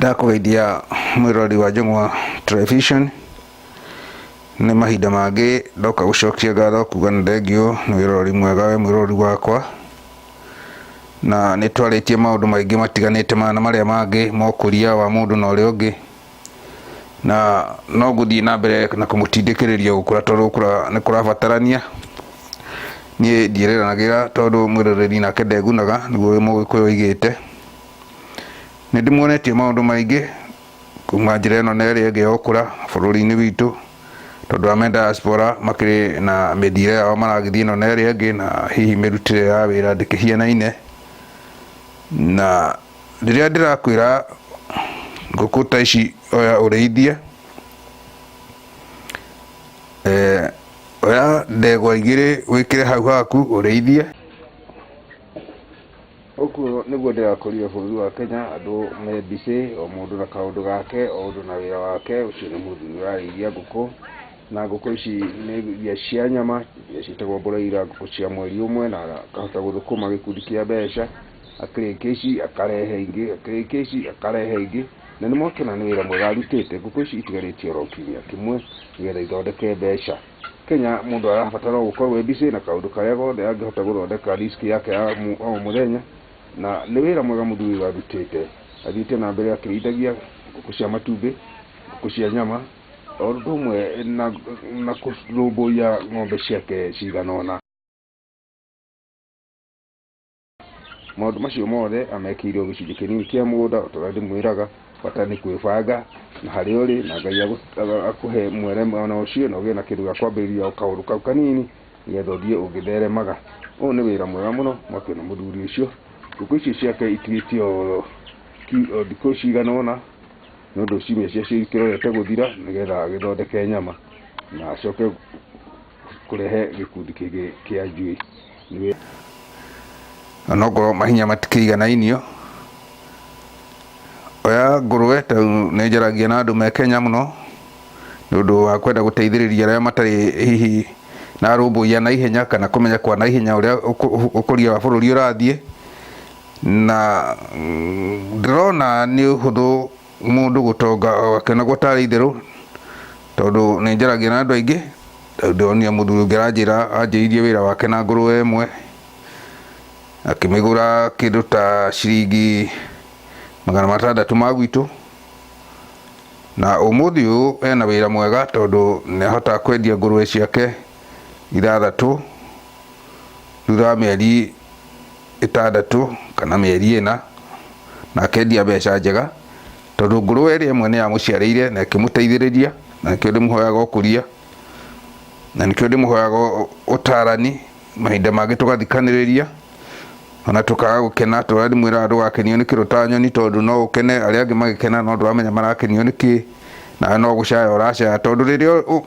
Ndakũgeithia mwĩroreri wa Njũng'wa Television, nĩ mahinda mangĩ ndoka gũcokia ngatho kuga nĩ thengiũ nĩ wĩroreri mwega we mwĩroreri wakwa, na nĩ twarĩtie maũndũ maingĩ matiganĩte maya na marĩa mangĩ ma ũkũria wa mũndũ na ũrĩa ũngĩ, na no ngũthiĩ na mbere na kũmũtindĩkĩrĩria gũkũra tondũ gũkũra nĩ kũrabatarania. Niĩ ndiĩrĩranagĩra tondũ mwĩroreri nake ndegunaga nĩguo mũgĩkũyũ oigĩte. Nĩ ndĩmuonetie maũndũ maingĩ kuma njĩra ĩno na ĩrĩa ĩngĩ ya ũkũra bũrũri-inĩ witũ, tondũ a me diaspora makĩrĩ na mĩthiĩre yao maragĩthiĩ ĩno na ĩrĩa ĩngĩ, na hihi mĩrutĩre ya wĩra ndĩkĩhianaine. Na rĩrĩa ndĩrakwĩra ngũkũ ta ici oya ũrĩithie, oya ndegwa igĩrĩ wĩkĩre hau haku ũrĩithie. Ũguo nĩguo ndĩrakũrire bũrũri wa Kenya, andũ me busy, o mũndũ na kaũndũ gake, o ũndũ na wĩra wake, ũcio nĩ mũthuri ũrarĩithia ngũkũ, na ngũkũ ici nĩ iria cia nyama, iria ciĩtagwo broiler, ngũkũ cia mweri ũmwe, na akahota gũthũkũma gĩkundi kĩa mbeca, akĩrĩkia ici akarehe ingĩ, akĩrĩkia ici akarehe ingĩ, na nĩ mwakĩona nĩ wĩra mwega arutĩte, ngũkũ ici itigarĩtie oro kiumia kĩmwe, nĩgetha ithondeke mbeca. Kenya mũndũ arabatara o gũkorwo e busy na kaũndũ karĩa gothe angĩhota gũthondeka risk yake ya o mũthenya, na nĩ wĩra mwega mũthuri ũyũ arutĩte, athiĩte na mbere akĩrĩithagia ngũkũ cia matumbĩ, ngũkũ cia nyama, o ũndũ ũmwe na kũrũmbũiya ng'ombe ciake cigana ũna. Maũndũ macio mothe amekĩire o gĩcunjĩ kĩnini kĩa mũgũnda o ta ũrĩa ndĩmwĩraga, bata nĩ kwĩbanga na harĩa ũrĩ na Ngai akũhe mwere ona ũcio na ũgĩe na kĩndũ gĩa kwambĩrĩria o kaũndũ kau kanini nĩgetha ũthiĩ ũgĩtheremaga. Ũyũ nĩ wĩra mwega mũno mwakĩona mũthuri ũcio, ngũkũ icio ciake itigĩtie o thikũ cigana ũna nĩ ũndũ ciumia ciacio ikĩrorete gũthira nĩgetha agĩthondeke nyama na acoke kũrehe gĩkundi kĩngĩ kĩa njui. Onokorwo mahinya matikĩiganainio, oya ngũrwe tondũ nĩ njaragia na andũ me Kenya mũno, nĩ ũndũ wa kwenda gũteithĩrĩria arĩa matarĩ hihi na rũmbũiya na ihenya kana kũmenya kwa na ihenya ũrĩa ũkũria wa bũrũri ũrathiĩ, na ndĩrona nĩ ũhũthũ mũndũ gũtonga o akĩonagwo tarĩ itherũ, tondũ nĩ njaragia na andũ aingĩ, rĩu ndĩronire mũthuri ũngĩ aranjĩra anjĩrĩirie wĩra wake na ngũrũwe ĩmwe, akĩmĩgũra kĩndũ ta ciringi 600 ma gwitũ, na ũmũthĩ ũyũ ena wĩra mwega tondũ nĩ ahotaga kwendia ngũrũwe ciake ithathatũ thutha wa mĩeri 6 kana mĩeri 4, na akendia mbeca njega, tondũ ngũrũwe ĩrĩa ĩmwe nĩ yamũciarĩire na ĩkĩmũteithĩrĩria, na nĩkĩo ndĩmũhoyaga ũkũria, na nĩkĩo ndĩmũhoyaga ũtarani, mahinda mangĩ tũgathikanĩrĩria, ona tũkaga gũkena, tũrĩa ndĩmwĩraga ndũgakenio nĩ kĩro ta nyoni, tondũ no ũkene arĩa angĩ magĩkena no ndũramenya marakenio nĩ kĩ, nawe no gũcaya ũracaya, tondũ rĩrĩa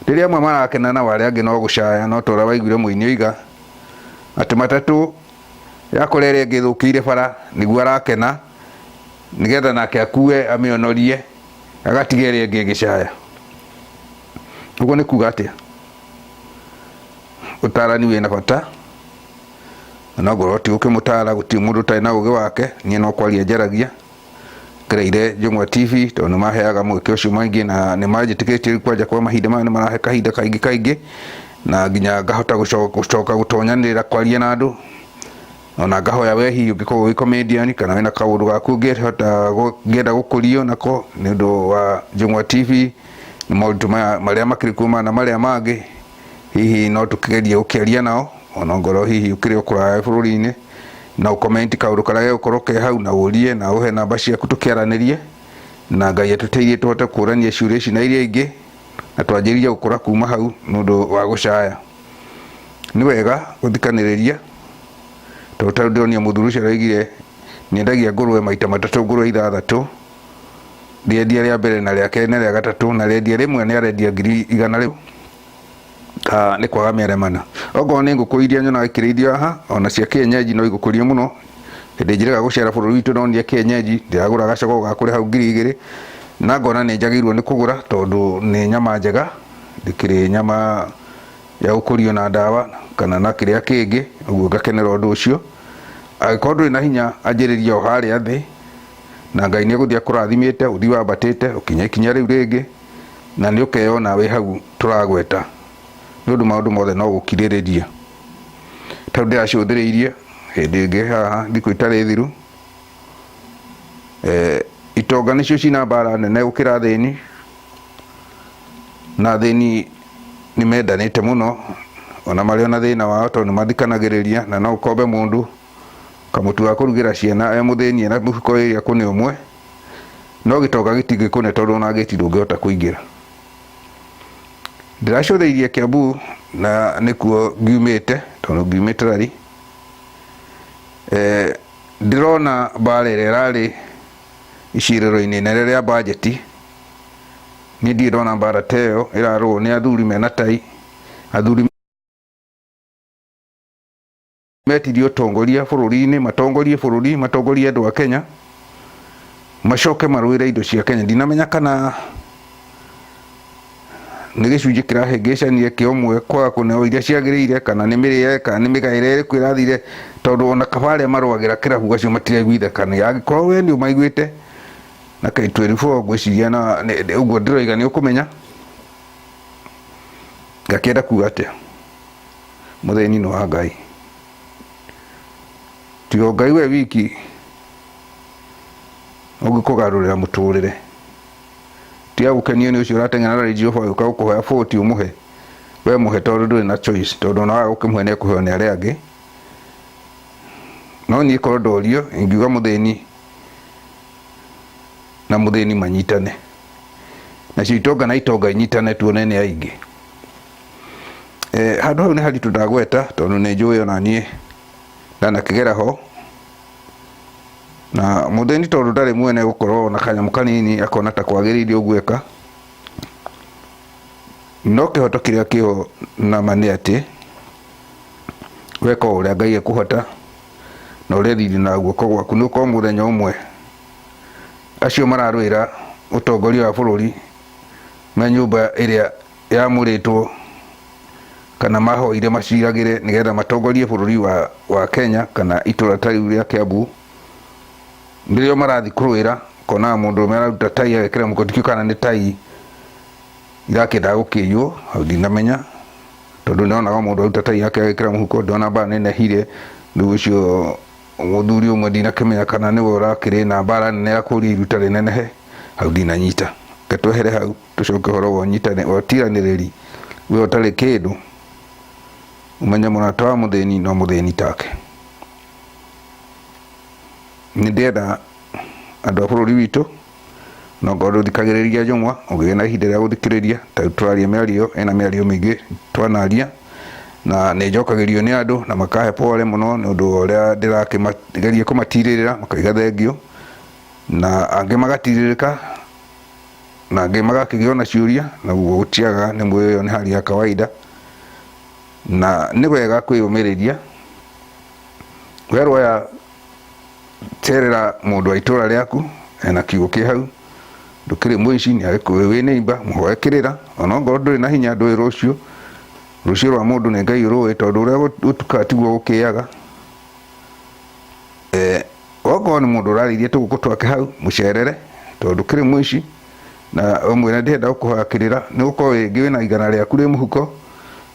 rĩrĩa amwe marakena nao arĩa angĩ no gũcaya, no ta ũrĩa waiguire mũini oiga, atĩ matatũ yakora ĩrĩa ĩngĩ ĩthũkĩire bara nĩguo arakena, nĩgetha nake akue amĩonorie, agatiga ĩrĩa ĩngĩ ĩgĩcaya. Ũguo nĩ kuga atĩa? Ũtarani wĩna bata, na ongorwo ti gũkĩmũtara gũtirĩ mũndũ ũtarĩ na ũgĩ wake, niĩ no kwaria njaragia. Ngereire Njũng'wa TV tondũ nĩ maheaga mweke ũcio maingĩ na nĩ manjĩtĩkĩrĩtie rĩu kwanja kwa mahinda maya nĩ marahe kahinda kaingĩ kaingĩ na nginya ngahota gũcoka gũtonyanĩrĩra kwaria na andũ ona ngahoya we hihi ũngĩkorwo wĩ comedian kana wĩna kaũndũ gaku ũngĩhota ũngĩenda gũkũrio nako nĩ ũndũ wa Njũng'wa TV nĩ moritũ maya marĩa makĩrĩ kuo maya na marĩa mangĩ hihi no tũkĩgerie gũkĩaria nao ona ongorwo hihi ũkĩrĩ o kũraya bũrũri-inĩ na ũ comment kaũndũ karĩa gegũkorwo ke hau na ũrie na ũhe namba ciaku tũkĩaranĩrie na Ngai atũteithie tũhote kũrania ciũria ici na iria ingĩ na twanjĩrĩrie gũkũra kuma hau nĩ ũndũ wa gũcaya. Nĩ wega gũthikanĩrĩria tondũ ta rĩu ndĩronio mũthuri ũcio aroigire nĩendagia ngũrũwe maita matatũ ngũrũwe ithathatũ, rĩendia rĩa mbere na rĩa kerĩ na rĩa gatatũ na rĩendia rĩmwe nĩ arendia ngiri igana rĩu nĩ kwaga mĩaremana. Okorwo nĩ ngũkũ iria nyonaga ikĩrĩithio haha ona cia kienyeji no igũkũrie mũno. Hĩndĩ njĩrĩga gũcera bũrũri witũ ndonire kienyeji ndĩragũra gacogoo ga kũrĩ hau 2000 na ngona nĩ njagĩrĩirwo nĩ kũgũra tondũ nĩ nyama njega, ndĩkĩrĩ nyama ya gũkũrio na ndawa kana na kĩrĩa kĩngĩ, ũguo ngakenera ũndũ ũcio. Angĩkorwo ndũrĩ na hinya anjĩrĩria o harĩa thĩ. Na Ngai nĩ egũthiĩ akũrathimĩte, ũthiĩ wambatĩte ũkinye ikinya rĩu rĩngĩ, na nĩ ũkeyona wĩ hau tũragweta. Nĩ ũndũ maũndũ mothe no gũkirĩrĩria. Ta rĩu ndĩracũthĩrĩirie hĩndĩ ĩngĩ haha thikũ itarĩ thiru, itonga nĩcio cina mbara nene gũkĩra athĩni, na athĩni nĩ mendanĩte mũno, ona marĩ o na thĩna wao tondũ nĩ mathikanagĩrĩria, na no ũkombe mũndũ kamũtu ga kũrugĩra ciana e mũthĩni ena mũhuko ĩrĩa kũne ũmwe, no gĩtonga gĩtingĩkũne tondũ ona gĩti ndũngĩhota kũingĩra. Ndĩracũthĩirie Kiambu na nĩkuo ngiumĩte tondũ ngiumĩte Lari. Ndĩrona mbara ĩrĩa ĩrarĩ icirĩro-inĩ inene rĩa mbanjeti, niĩ ndirĩ ndona mbara ta ĩyo ĩrarũo nĩ athuri mena tai, athuri metirie ũtongoria bũrũri-inĩ, matongorie bũrũri, matongorie andũ a Kenya, macoke marũĩre indo cia Kenya. Ndinamenya kana nĩ gĩcunjĩ kĩrahĩngĩcania kĩa ũmwe kwaga kũneo iria ciagĩrĩire, kana nĩ mĩrĩre, kana nĩ mĩgaĩre ĩrĩkũ ĩrathire, tondũ ona kaba arĩa marũagĩra kĩrabu acio matiraiguithĩkania. Angĩkorwo we nĩ ũmaiguĩte na K24 ngwĩciria na ũguo ndĩroiga nĩ ũkũmenya ngakĩenda kuga atĩa. Mũthĩni nĩ wa Ngai, tiga o Ngai we wiki ũngĩkũgarũrĩra mũtũrĩre. Tiga gũkenio nĩ ũcio ũrateng'era na Range Rover agĩũka gũkũhoya 40 ũmũhe, we mũhe tondũ ndũrĩ na choice, tondũ ona waga gũkĩmũhe nĩ ekũheo nĩ arĩa angĩ. No niĩ korwo ndorio ingiuga mũthĩni na mũthĩni manyitane, nacio itonga na itonga inyitane tuone nĩ aingĩ. Handũ hau nĩ haritũ ndagweta tondũ nĩ njũĩ ona niĩ ndanakĩgera ho, na mũthĩni tondũ ndarĩ mwene gũkorwo na kanyamũ kanini akona ta kwagĩrĩire ũguo eka, no kĩhoto kĩrĩa kĩho na ma nĩ atĩ weka o ũrĩa Ngai ekũhota na ũrĩa thiri na guoko gwaku, nĩ ũkorwo mũthenya ũmwe acio mararũĩra ũtongoria wa bũrũri me nyũmba ĩrĩa yamũrĩtwo kana mahoire maciragĩre nĩgetha matongorie bũrũri wa Kenya kana itũra ta rĩu rĩa Kiambu, nĩrĩo marathiĩ kũrũĩra, ũkonaga mũndũrũme araruta tai agekĩra mũhuko, ndikĩũĩ kana nĩ tai irakĩendaga gũkĩiywo, hau ndinamenya, tondũ nĩonaga mũndũ aruta tai yake agekĩra mũhuko, ndĩrona mbara nĩnehire, rĩu ũcio Mũthuri ũmwe ndinakĩmenya kana nĩwe ũrakĩrĩ na mbara nene ya kũria iruta rĩnenehe, hau ndinanyita. Reke twehere hau tũcoke ũhoro wa ũnyitani, wa ũtiranĩrĩri. We ũtarĩ kĩndũ, ũmenye mũrata wa mũthĩni no mũthĩni take. Nĩ ndĩrenda andũ a bũrũri witũ No ngorwo ndũthikagĩrĩria njũng'wa, ũngĩgĩa na ihinda rĩa gũthikĩrĩria, ta rĩu tũraria mĩario ĩna mĩario mĩingĩ twanaria, na nĩ njokagĩrio nĩ andũ na makahe pole mũno nĩ ũndũ wa ũrĩa ndĩrakĩgeria kũmatirĩrĩra makauga thengiũ, na angĩ magatirĩrĩka, na angĩ magakĩgĩa ona ciũria, na ũguo gũtiagaga nĩ mũĩ ĩyo nĩ hali ya kawaida, na nĩ wega kwĩyũmĩrĩria, werwo aya Cerera mũndũ wa itũra rĩaku ena kiugũ kĩ hau, ndũkĩrĩ mũici nĩ agĩkũĩ wĩ neighbor, mũhoe kĩrĩra ona ongorwo ndũrĩ na hinya ndũĩ rũciũ, rũciũ rwa mũndũ nĩ Ngai ũrũĩ tondũ ũrĩa gũtukaga tiguo gũkĩaga. Okorwo nĩ mũndũ ũrarĩithia tũgũkũ twake hau mũcerere tondũ ndũkĩrĩ mũici na ũmwĩre ndĩrenda gũkũhoya kĩrĩra nĩ gũkorwo rĩngĩ wĩna igana rĩaku rĩ mũhuko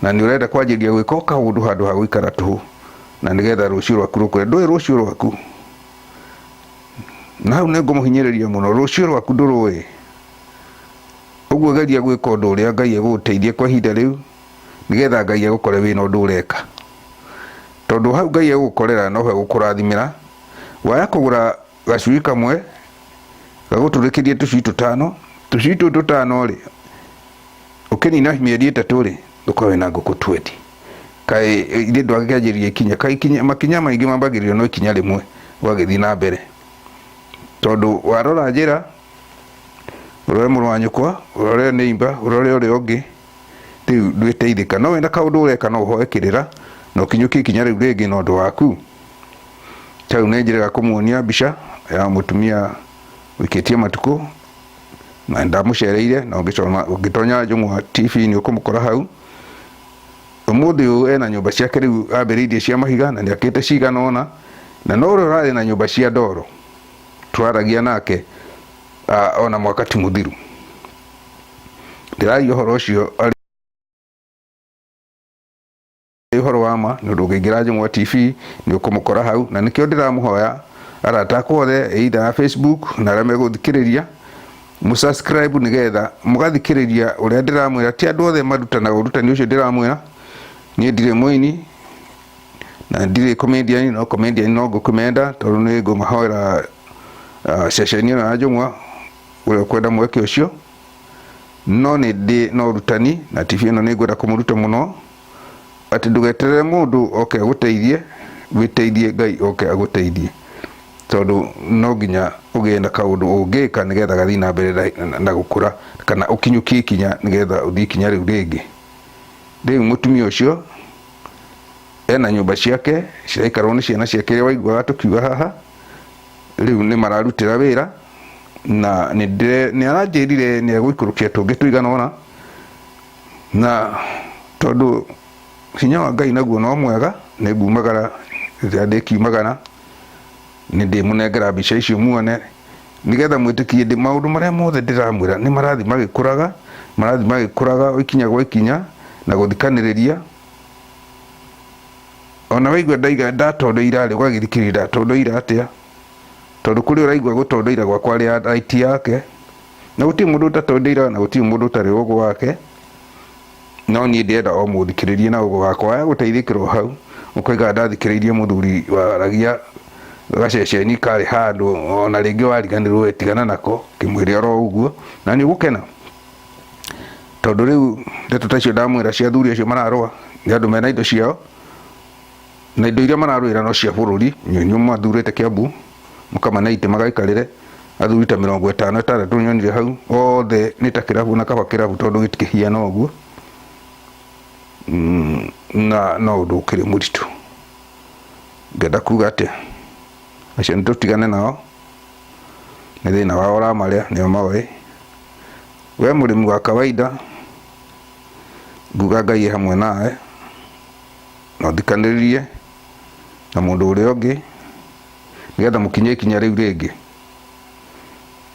na nĩ ũrenda kwanjĩrĩria gwĩka o kaũndũ handũ ha gũikara tũhũ. Na nĩgetha rũciũ rwaku rũkũre. Ndũĩ rũciũ rwaku. Na hau nĩ ngũmũhinyĩrĩria mũno, rũciũ rwaku ndũrũĩ. Ũguo geria gwĩka ũndũ ũrĩa Ngai egũgũteithia kwa ihinda rĩu, nĩgetha Ngai agũkore wĩna ũndũ ũreka. Tondũ hau Ngai egũgũkorera noho egũkũrathimĩra. Waya kũgũra gacui kamwe, gagũtũrĩkĩrie tũcui tũtano, tũcui tũu tũtano rĩ, Ũkĩnina mĩeri ĩtatũ-rĩ, ũkorwo wĩna ngũkũ twendi. Kaĩ ithe ndwagĩkĩanjĩrĩria ikinya, kaĩ ikinya, makinya maingĩ mambagĩrĩrio no ikinya rĩmwe ũgagĩthiĩ na mbere. Tondũ warora njĩra, ũrore mũrũ wa nyũkwa, ũrore neighbour, ũrore ũrĩa ũngĩ, rĩu ndwĩteithĩka. No wĩna kaũndũ ũreka no ũhoe kĩrĩra na ũkinyũkie ikinya rĩu rĩngĩ na ũndũ waku. Ta rĩu nĩ njĩrĩga kũmuonia mbica ya mũtumia ũikĩtie matukũ na ndamũcereire na ũngĩtonya Njũng'wa TV nĩ ũkũmũkora hau. Ũmũthĩ ũyũ ena nyũmba ciake rĩu ambĩrĩirie cia mahiga na nĩ akĩte cigana ũna, na no ũrĩa ũrarĩ na nyũmba cia ndoro. Tũraragia nake ona mwaka ti mũthiru. Ndĩraria ũhoro ũcio arĩ ũhoro wa ma, nĩ ũndũ ũngĩingĩra Njũng'wa TV nĩ ũkũmũkora hau, na nĩkĩo ndĩramũhoya arata akwa othe either a Facebook na arĩa megũthikĩrĩria mũ subscribe nĩgetha mũgathikĩrĩria ũrĩa ndĩramwĩra. Ti andũ othe marutanaga ũrutani ũcio ndĩramwĩra. Niĩ ndirĩ mũini na ndirĩ comedian, no comedian no ngũkĩmenda tondũ nĩ ngũmahoera ceceni ĩno ya Njũng'wa ũrĩa ũkwenda mweke ũcio. No nĩ ndĩ na ũrutani na TV ĩno nĩ ngwenda kũmũruta mũno atĩ ndũgeterere mũndũ oke agũteithie, wĩteithie Ngai oke agũteithie, tondũ no nginya ũgĩe na kaũndũ ũngĩka nĩgetha gathiĩ na mbere na gũkũra kana ũkinyũkie ikinya nĩgetha ũthiĩ ikinya rĩu rĩngĩ. Rĩu mũtumia ũcio ena nyũmba ciake ciraikarwo nĩ ciana ciake iria waiguaga tũkiuga haha, rĩu nĩ mararutĩra wĩra na nĩ aranjĩrire nĩ egũikũrũkia tũngĩ tũigana ũna, na tondũ hinya wa Ngai naguo no mwega, nĩ ngumagara rĩrĩa ndĩkiumagara nĩ ndĩmũnengera mbica icio muone nĩgetha mwĩtĩkie ndĩ maũndũ marĩa mothe ndĩramwĩra nĩ marathiĩ magĩkũraga, marathiĩ magĩkũraga o ikinya gwa ikinya na gũthikanĩrĩria. Ona waigua ndaiga ndatondoira rĩ, ũgagĩthikĩrĩria ndatondoira atĩa, tondũ kũrĩ ũraigua gũtondoira gwakwa arĩ right yake, na gũtirĩ mũndũ ũtatondoiraga na gũtirĩ mũndũ ũtarĩ ũgũ wake, no niĩ ndĩrenda o mũthikĩrĩrie na ũgũ wakwa. Waya gũteithĩkĩra o hau, ũkoiga ndathikĩrĩirie mũthuri waragia gaceceni karĩ handũ ona rĩngĩ wariganĩrwo we tigana nako, kĩmwĩre oro ũguo na nĩ ũgũkena. Tondũ rĩu ndeto ta icio ndamwĩra cia athuri acio mararũa, nĩ andũ mena indo ciao, na indo iria mararũĩra no cia bũrũri, inyuĩ mathurĩte Kiambu, mũkamane itĩ magaikarĩre, athuri ta 56 nyonire hau, othe nĩ ta kĩrabu na kaba kĩrabu tondũ gĩtikĩhiana ũguo, na no ũndũ ũkĩrĩ mũritũ. Ngenda kuga atĩa? Acio nĩ tũtigane nao, nĩ thĩna wao ũramarĩa, nĩo moĩ. We mũrĩmi wa kawaida, nguga Ngai e hamwe nawe, na ũthikanĩrĩrie na mũndũ ũrĩa ũngĩ, nĩgetha mũkinye ikinya rĩu rĩngĩ.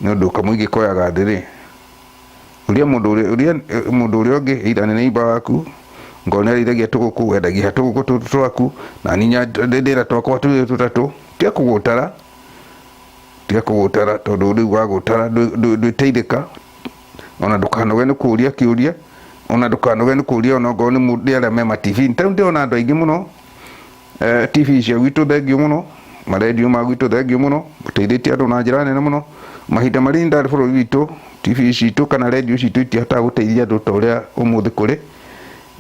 Nĩ ũndũ kamũingĩ koyaga thĩ rĩ, ũria mũndũ ũrĩa ũria mũndũ ũrĩa ũngĩ either nĩ neighbour waku, ngorwo nĩ arĩithagia tũgũkũ, wendagia tũgũkũ tũtũ twaku, na niĩ ndĩra twakwa twĩrĩ tũtatũ, tiga kũgũtara, tiga kũgũtara tondũ rĩu wagũtara ndwĩteithĩka, ona ndũkanoge nĩ kũria kĩũria, ona ndũkanoge nĩ kũria ona okorwo nĩ arĩa me ma TV. Ta rĩu ndĩrona andũ aingĩ mũno TV cia gwitũ thengiũ mũno, marendiũ ma gwitũ thengiũ mũno, mũteithĩtie andũ na njĩra nene mũno. Mahinda marĩa niĩ ndarĩ bũrũri witũ, TV citũ kana rendiũ citũ itihotaga gũteithia andũ ta ũrĩa ũmũthĩ kũrĩ.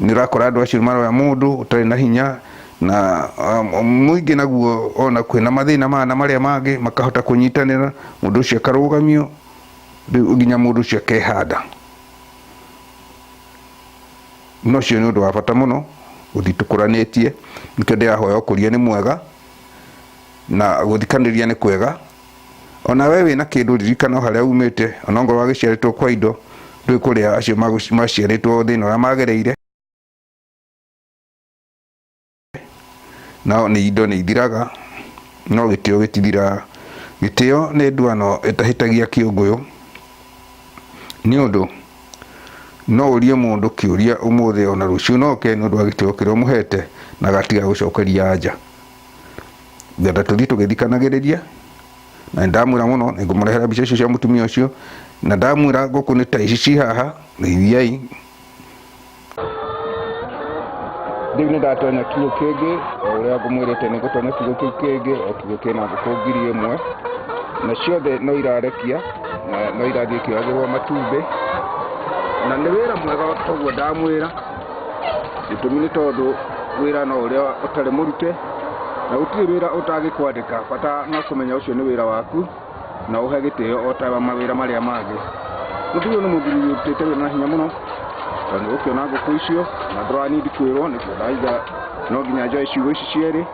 Nĩ ũrakora andũ acio maroya mũndũ ũtarĩ na hinya na mũingĩ naguo ona kwĩna mathĩna maya na marĩa mangĩ makahota kũnyitanĩra, mũndũ ũcio akarũgamio, rĩu nginya mũndũ ũcio akehanda. Na ũcio nĩ ũndũ wa bata mũno gũthiĩ tũkũranĩtie, nĩkĩo ndĩrahoya ũkũria nĩ mwega na gũthikanĩrĩria nĩ kwega. Ona we wĩna kĩndũ ririkana o harĩa umĩte, ona ongorwo wagĩciarĩtwo kwa indo, ndũĩ kũrĩa acio maciarĩtwo thĩna ũrĩa magereire. No nĩ indo nĩ ithiraga, no gĩtĩo gĩtithiraga. Gĩtĩo nĩ nduano ĩtahĩtagia kĩũngũyũ, nĩ ũndũ no ũrie mũndũ kĩũria ũmũthĩ ona rũciũ no oke nĩ ũndũ wa gĩtĩo kĩrĩa ũmũhete na agatiga gũcokeria anja. Ngenda tũthiĩ tũgĩthikanagĩrĩria na nĩ ndamwĩra mũno nĩ ngũmũrehera mbica icio cia mũtumia ũcio na ndamwĩra ngũkũ nĩ ta ici ci haha, rĩithiai. Rĩu nĩ ndatonya kiugũ kĩngĩ o ũrĩa ngũmwĩrĩte nĩ ngũtonya kiugũ kĩu kĩngĩ o kiugũ kĩna ngũkũ 1000 na ciothe no irarekia na no irathiĩ ikĩoyagĩrwo matumbĩ na nĩ wĩra mwega toguo ndamwĩra. Gĩtũmi nĩ tondũ wĩra no ũrĩa ũtarĩ mũrute na gũtirĩ wĩra ũtangĩkwandĩka bata no kũmenya ũcio nĩ wĩra waku na ũhe gĩtĩo o ta mawĩra marĩa mangĩ. Mũthuri ũyũ nĩ mũthuri ũrutĩte wĩra na hinya mũno tondũ nĩ ũgũkĩona ngũkũ icio na ndũra need kwĩrwo nĩkĩo ndaiga no nginya njoe ciugũ ici cierĩ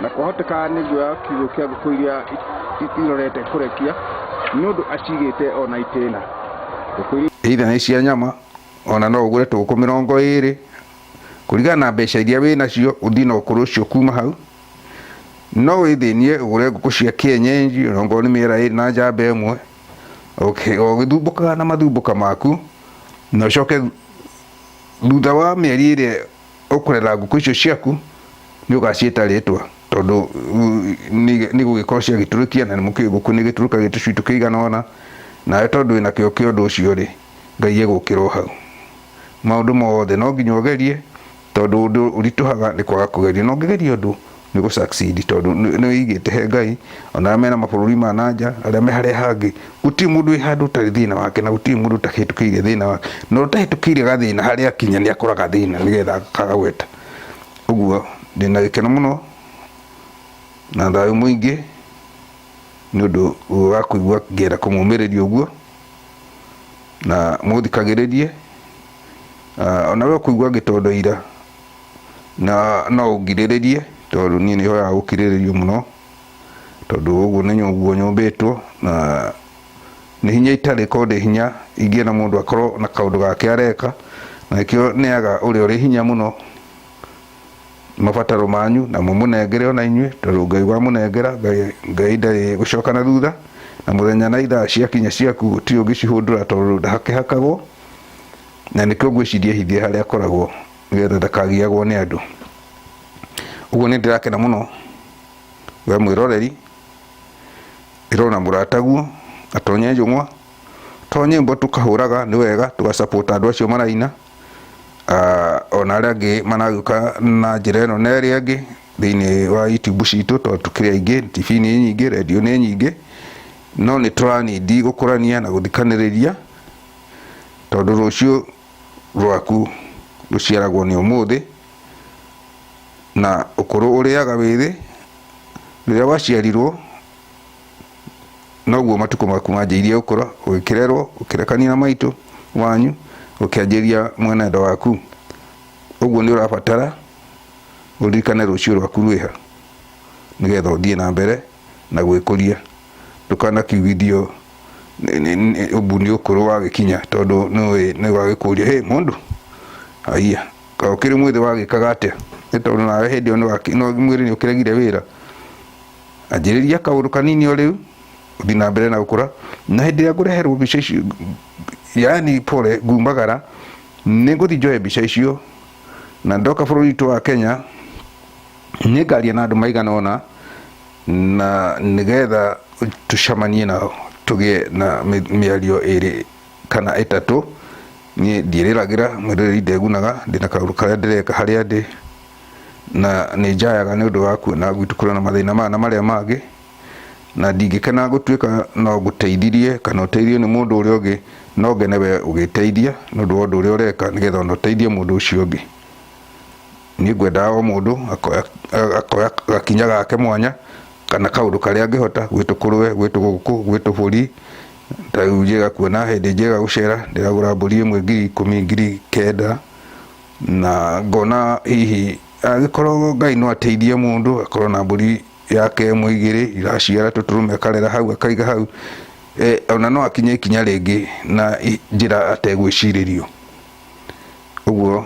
na kwahoteka nĩ nguoya kiugũ kĩa ngũkũ iria irorete kũrekia nĩ ũndũ acigĩte ona itĩna. Ngũkũ iria either nĩ cia nyama ona no ũgũre tũgũkũ 20 kũringana na mbeca iria wĩ nacio ũthiĩ na ũkũrũ ũcio kuma hau. No wĩthĩnie ũgũre ngũkũ cia kĩenyenji ona okorwo nĩ mĩera ĩrĩ na njamba ĩmwe, ũgĩthumbũkaga na mathumbũka maku, na ũcoke thutha wa mĩeri ĩrĩa ũkũrera ngũkũ icio ciaku, nĩ ũgaciĩta rĩtwa tondũ nĩ gũgĩkorwo ciagĩtũrĩkia na nĩ mũkĩũĩ ngũkũ nĩ ĩgĩtũrĩkagia tũcui tũkĩigana ũna, nawe tondũ wĩna kĩo kĩa ũndũ ũcio rĩ, Ngai egũkĩra o hau. Maũndũ mothe no nginya ũgerie tondũ ũndũ ũritũhaga nĩ kwaga kũgeria. Na ũngĩgeria ũndũ nĩ ũgũ succeed tondũ nĩ wĩigĩte he Ngai. Ona arĩa mena mabũrũri ma na nja, arĩa me harĩa hangĩ, gũtirĩ mũndũ wĩ handũ ũtarĩ thĩna wake na gũtirĩ mũndũ ũtahĩtũkĩire thĩna wake. Na ũtahĩtũkĩire gathĩna harĩa akinya nĩ akoraga thĩna nĩgetha akagweta. Ũguo ndĩna gĩkeno mũno na thayũ mũingĩ nĩ ũndũ wa kũigua ngĩenda kũmũmĩrĩria ũguo. Na mũthikagĩrĩrie, ona we ũkũigua ngĩtondoira na no ũngirĩrĩrie tondũ niĩ nĩ hoyaga gũkirĩrĩrio mũno tondũ ũguo nĩguo nyũmbĩtwo na nĩ hinya itarĩ korwo ndĩ hinya ingĩenda mũndũ akorwo na kaũndũ gake areka na nĩkĩo neaga ũrĩa ũrĩ hinya mũno. Mabataro manyu na mũmũnengere ona inyuĩ, tondũ Ngai wamũnengera, Ngai ndarĩ gũcoka na thutha, na mũthenya na ithaa ciakinya ciaku gũtirĩ ũngĩcihũndũra tondũ ndakĩhakagwo, na nĩkĩo ngwĩciria ehithie harĩa akoragwo nĩgetha ndakagiagwo nĩ andũ. Ũguo nĩ ndĩrakena mũno we mwĩroreri, ĩrona mũrataguo atonye njũng'wa, to nyĩmbo tũkahũraga nĩ wega tũga support andũ acio maraina. Ona arĩa angĩ maragĩũka na njĩra ĩno na ĩrĩa ĩngĩ thĩinĩ wa YouTube citũ tondũ tũkĩrĩ aingĩ, TV nĩ nyingĩ, radio nĩ nyingĩ, no nĩ tũra need gũkũrania na gũthikanĩrĩria tondũ rũciũ rwaku rũciaragwo nĩ ũmũthĩ na ũkũrũ ũrĩaga wĩthĩ, rĩrĩa waciarirwo Noguo matukũ maku manjĩirie gũkũra, ũgĩkĩrerwo, ũkĩrekania na maitũ wanyu, ũkĩanjĩria mwenendo waku. Ũguo nĩ ũrabatara ũririkane rũciũ rwaku rwĩha, nĩgetha ũthiĩ na mbere na gwĩkũria. Ndũkanakiugithio ũmbu nĩ ũkũrũ wagĩkinya, tondũ nĩũĩ nĩ ũgagĩkũria, hĩ mũndũ, haiya, kaĩ ũkĩrĩ mwĩthĩ wagĩkaga atĩa? Nĩ tondũ nawe hĩndĩ ĩyo mwĩrĩ nĩ ũkĩregire wĩra. Anjĩrĩria kaũndũ kanini o rĩu, ũthiĩ na mbere na gũkũra, na hĩndĩ ĩrĩa ngũreherwo mbica icio, yaani pole ngumagara, nĩ ngũthiĩ njoe mbica icio, na ndoka bũrũri witũ wa Kenya, nĩ ngaria na andũ maigana ũna, na nĩgetha tũcemanie nao, tũgĩe na mĩario ĩrĩ kana ĩtatũ, niĩ ndiĩrĩragĩra, mwĩrĩrĩri ndegunaga, ndĩna kaũndũ karĩa ndĩreka harĩa ndĩ. Na nĩ njayaga nĩ ũndũ wa kuona gwitũ kũrĩ na mathĩna maya na marĩa mangĩ, na ndingĩkena gũtuĩka no ngũteithirie kana ũteithio nĩ mũndũ ũrĩa ũngĩ, no ngene we ũgĩteithia nĩ ũndũ wa ũndũ ũrĩa ũreka nĩgetha ona ũteithie mũndũ ũcio ũngĩ. Niĩ ngwendaga o mũndũ akoya gakinya gake mwanya kana kaũndũ karĩa angĩhota, gwĩ tũkũrwe, gwĩ tũgũkũ, gwĩ tũbũri, ta rĩu njĩga kuona hĩndĩ njega gũcera ndĩragũra mbũri ĩmwe 10,000, 9,000. Na ngona hihi angĩkorwo Ngai no ateithie mũndũ akorwo na mbũri yake ĩmwe igĩrĩ iraciara tũtũrũme akarera hau akaiga hau, ona no akinye ikinya rĩngĩ na njĩra ategwĩcirĩrio. Ũguo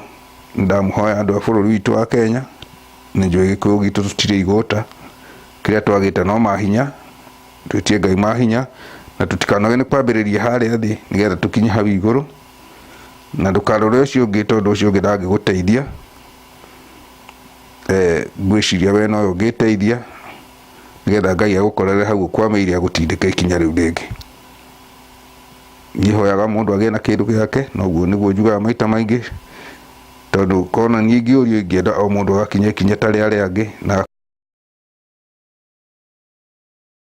ndamũhoya andũ a bũrũri witũ wa Kenya, nĩ njũĩ gĩkũyũ gitũ tũtirĩ igũta, kĩrĩa twagĩte no mahinya, twĩtie Ngai mahinya na tũtikanoge nĩ kwambĩrĩria harĩa thĩ nĩgetha tũkinye hau igũrũ. Na ndũkarore ũcio ũngĩ tondũ ũcio ũngĩ ndangĩgũteithia. Ngwĩciria we nowe ũngĩteithia nĩgetha Ngai agũkorere hau ũkwamĩire agũtindĩke ikinya rĩu rĩngĩ. Niĩ hoyaga mũndũ agĩe na kĩndũ gĩake na ũguo nĩguo njugaga maita maingĩ tondũ korwo na niĩ ingĩũrio ingĩenda o mũndũ agakinya ikinya ta rĩa arĩa angĩ na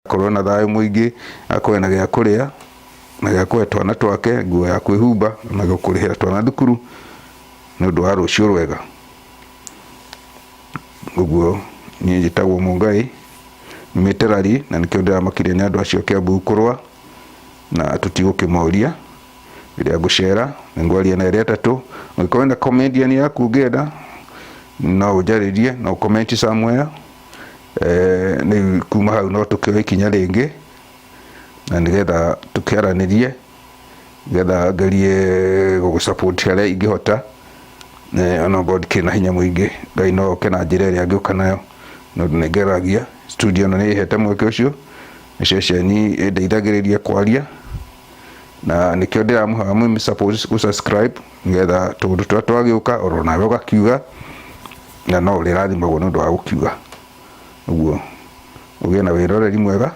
Akorwo na thayũ mũingĩ, akorwo ena gĩa kũrĩa, na gĩa kũhe twana twake, nguo ya kwĩhumba, na kũrĩhĩra twana thukuru, nĩ ũndũ wa rũciũ rwega. Ũguo niĩ njĩtagwo Mũngai, nyumĩte Lari, na nĩkĩo ndĩramakire nĩ andũ acio a Kĩambu kũrũa, na tũtigũkĩmoria. Rĩrĩa ngũcera, nĩ ngwaria na erĩ atatũ, ũngĩkorwo wĩna comedian yaku ũngĩenda, no ũnjarĩrie, no ũ comment somewhere. Rĩu kuma hau no tũkĩoe ikinya rĩngĩ na nĩgetha tũkĩaranĩrie nĩgetha ngerie gũgũ support harĩa ingĩhota ona okorwo ndikĩrĩ na hinya mũingĩ Ngai no oke na njĩra ĩrĩa angĩũka nayo no nĩ ngeragia. Studio ĩno nĩ ĩhete mweke ũcio, nĩ ceceni ĩndeithagĩrĩria kwaria, na nĩkĩo ndĩramũhoya mwĩ support gũ subscribe nĩgetha tũũndũ tũrĩa twagĩũka oro nawe ũgakiuga, na no ũrĩrathimagwo nĩ ũndũ wa gũkiuga. Ũguo ũgĩe na wĩroreri mwega,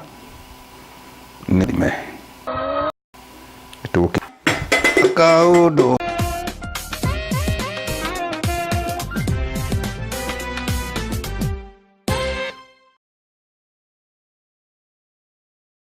nĩ thime. Kaũndũ.